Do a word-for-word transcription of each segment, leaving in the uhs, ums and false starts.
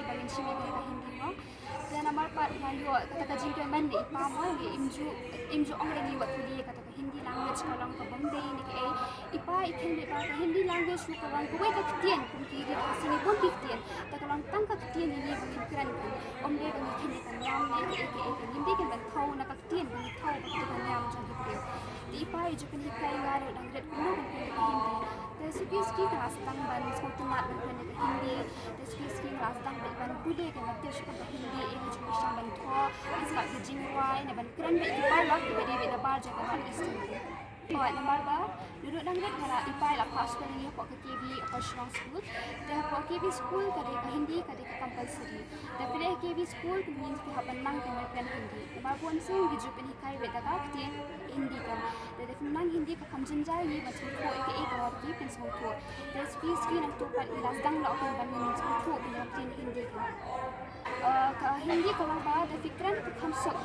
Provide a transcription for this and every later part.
ba ngin shim ïa ka Hindi mo. Te namar pat nga ïoh kata ka jingkyrmen na i pa mo, ngi im ju, im ju ong re ngi wat pule kata ka Hindi language ka long ka bym dei ne kaei. I pa i khein beit ba ka Hindi language ruh ka long kawei ka ktien kum ki ri Khasi ngi bun ki ktien. Te ka long tang ka ktien ïa ngi ba ngin kren kan. Ym dei ba ngi khein ïa ka niam ne kaei kaei, ngim dei kan ban thew na ka ktien ba ngi thew ba ka dei ka niam jong ki briew. Te i pa i ju pynhikai nga ruh dang rit kumno ban kren ïa ka Hindi. Te suki suki ka la sdang ban sngewtynnat ban kren ïa ka Hindi. Te suki suki ka la sdang beit ban pule, ka la tip shaphang ka Hindi, eh, ka jingpyrshang ban thoh, ban sngap ki jingrwai, ne ban kren beit ki paralok kiba dei beit nabar jong ka North Eastern. Hooid, namar ba naduh dang rit nga la, i pa i la phah skul ïa ngi hapoh ka K V, hapoh Shillong School. Te hapoh K V school ka dei ka Hindi ka dei ka compulsory. Te phi leit ha K V school, kumne phi hap ban nang ban kren Hindi. Namar bun sien ki ju pynhikai beit da ka ktien Hindi kan. Te lada phim nang Hindi ka kham jynjar ïa ngi ban sngewthuh ïa kaei ka ong ki, phin sngewthuh. Te suki suki nangta pat ngi la sdang noh ban sngewthuh ïa ka ktien Hindi kan. Eh, ka Hindi ka long ba lada phi kren ka kham suk,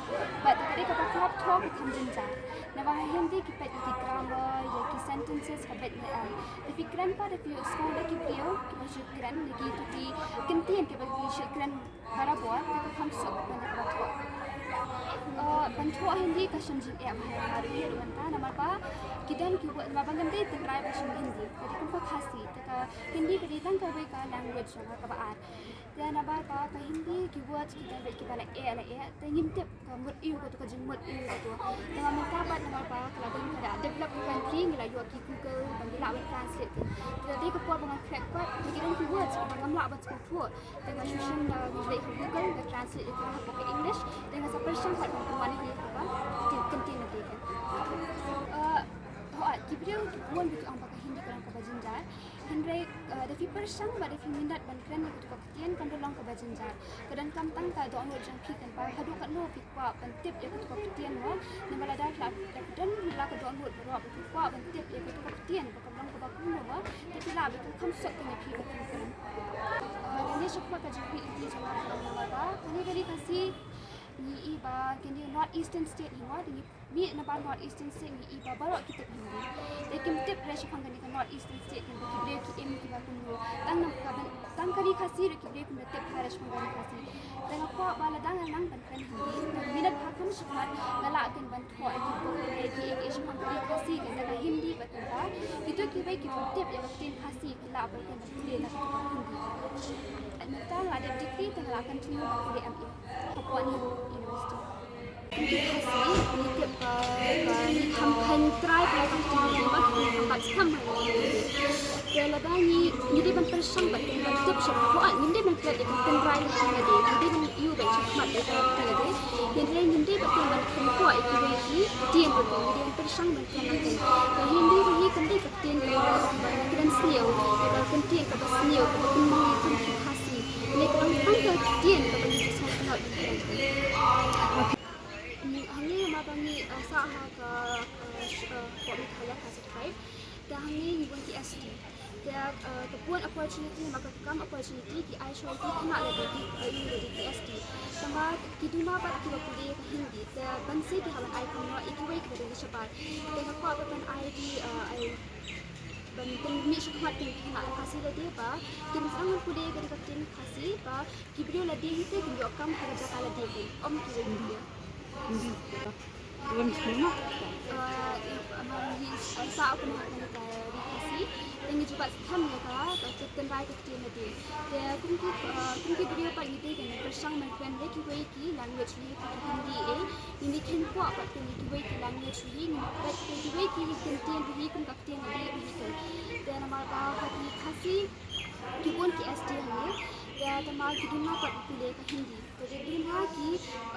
bad lada ka dei kaba phi hap thoh ka kham jynjar. Namar ha Hindi ki peit ïa ki grammar, ïa ki sentences ka beit ne em. Lada phi kren pat, lada phi ïohsngew da ki briew kiba shu kren, da kito ki kyntien kiba shu kren barabor, te ka kham suk ban ïa kaba thoh. Eh, ban thoh Hindi ka shem jingeh bha ïa nga ruh, ïa ruh mynta, namar ba ki don ki word, namar ba ngim dei tynrai ba shem Hindi, ka dei kum ka Khasi, te ka Hindi ka dei tang kawei ka language jong nga kaba ar. Te namar ba ka Hindi ki word ki don beit kiba la eh la eh, te ngim tip ka mut aïu kato, ka jingmut aïu kato. Te namar mynta pat namar ba ka la don ka da developed country, ngi la ïoh ki Google ba ngi lah ban translate. Te da dei ka por ba nga khreh kwat, te ki don ki words ba ngam lah ban sngewthuh. Te nga shu shim da ngi leit ha Google, nga translate ïa ka hapoh ka English, te nga sa pyrshang pat ban pynwan hi ha ka ktien, ktien lade kan. Eh, hooid, ki briew ki bun ba ki ong ba ka Hindi ka long kaba jynjar. Hynrei, eh, da phi pyrshang bad da phi minot ban kren ïa kato ka ktien kan da long kaba jynjar. Ka donkam tang ka dohnud jong phi kan ba haduh katno phi kwah ban tip ïa kato ka ktien mo. Namar lada ka la, lada ka don la ka dohnud baroh ba phi kwah ban tip ïa kato ka ktien ba ka long kaba kumno mo, te phi lah ba ka kham suk ïa phi ban kren. Eh, ngi shakhmat ka jingpynlong jong nga ka long namar ba kane ka ri Khasi ngi i ba kane North Eastern State hi mo, te ngi mih nabar North Eastern State ngi i ba baroh ki tip Hindi. Te kim tip re shaphang kane ka North Eastern State kan ba ki briew ki im kiba kumno. Tang na ka ban, tang ka ri Khasi ruh ki briew kim da tip bha re shaphang ka ri Khasi. Te nga kwah ba lada nga nang ban kren Hindi, te minot bha kham shakhmat nga lah kan ban thoh ïa ki book, ïa ki, ïa ki shaphang ka ri Khasi kan da ka Hindi bad kan ba kito kiwei ki bym tip ïa ka ktien Khasi ki lah ban kren da ka Hindi. Mynta nga la dep degree te nga la continue ban pule M A hapoh Nehru University. Kum ki Khasi ngi tip ba, ba ngi kham kheiñ trai ba ka ktien Hindi, ba ngi kham bat skhem ha ka ktien Hindi. Te lada ngi, ngi dei ban pyrshang bad ngi ban tip shaphang, hooid, ngim dei ban klet ïa ka tynrai ka ktien lade, ngi dei ban ïoh ban shakhmat ïa ka ktien lade. Hynrei ngim dei ban, ban kynkoh ïa kiwei ki ktien ruh, ngi dei ban pyrshang ban kren lang ktien. Ka Hindi ruh hi kam dei ka ktien kaba ngi kren sniew, ïa ka ktien kaba sniew, kaba pynmong ïa ki Khasi. Ngi kren tang ka ktien kaba ngi ju sngewtynnat ban kren. Hangne namar ba ngi, eh, sah ha ka, eh, sh-, eh, hapoh Meghalaya Classified. Te hangne ngi bun ki S T. Te, eh, ka bun opportunity, namar ka kam opportunity ki ai shuwa ïa ki khynnah lade ki, eh, ïa lade ki S T. Tangba ki duna pat kiba pule ka Hindi. Te ban seh ki hap ban ai kumno ïa kiwei kiba don shabar. Te nga kwah ban ai ki, eh, ai ban pynmih shakhmat ïa ki khynnah Khasi lade ba kin sdang ban pule ka ri ka ktien Khasi ba ki briew lade hi te kin ïoh kam ha ka jaka lade kin ym kiwei ki briew. Hindi. Tuan semua. Eh, eh, ma ngi, eh, sah kum ha kane ka ri Khasi, te ngi ju bat skhem ïa ka, ka tynrai ka ktien lade. Te kum ki, eh, kum ki briew pat ngi dei kan pyrshang ban kren ïa kiwei ki language hi, ki Hindi eh. Ngi kynkoh pat ïa kiwei ki language hi, ngi pat ïa kiwei ki kyntien hi kum ka ktien lade hi kan. Te namar ba ha ki Khasi ki bun ki S T hangne, te tangba ki duna pat pule ka Hindi. Te dei duna ki,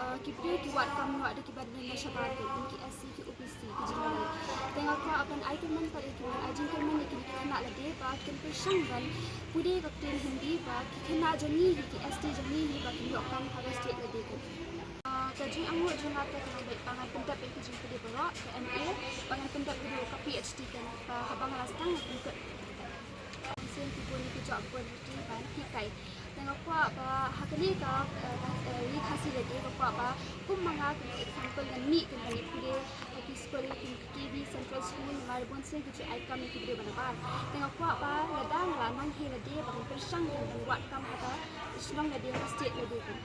eh, ki briew ki wad kam noh da kiba don shabar, ki, ki S C, ki O B C, ki general. Te nga kwah ban ai kyrmen pat ïa ki, ban ai jingkyrmen ïa ki, ki khynnah lade ba kin pyrshang ban pule ka ktien Hindi ba ki khynnah jong ngi, ki S T jong ngi ba kin ïoh kam ha ka state lade kan. Eh, ka jingangnud jong nga te ka long ba ngan pyndep ïa ka jingpule baroh, ka M A, ba ngan pyndep ïa ka P H D kan, ba haba nga la sdang ngan pyndep. Sien ki bun ki jop bun ki ban hikai. Te nga kwah ba ha Kane ka, eh, eh, Ri Khasi Lade ka kwah ba kum ma nga kum example ngan mih kum kane pule ha ki school kum K V Central School namar bun sien ki ju ai kam ïa ki briew ba nabar. Te nga kwah ba lada nga la nang hi lade ba ngan pyrshang ban wad kam ha ka shnong lade, ka state lade kum.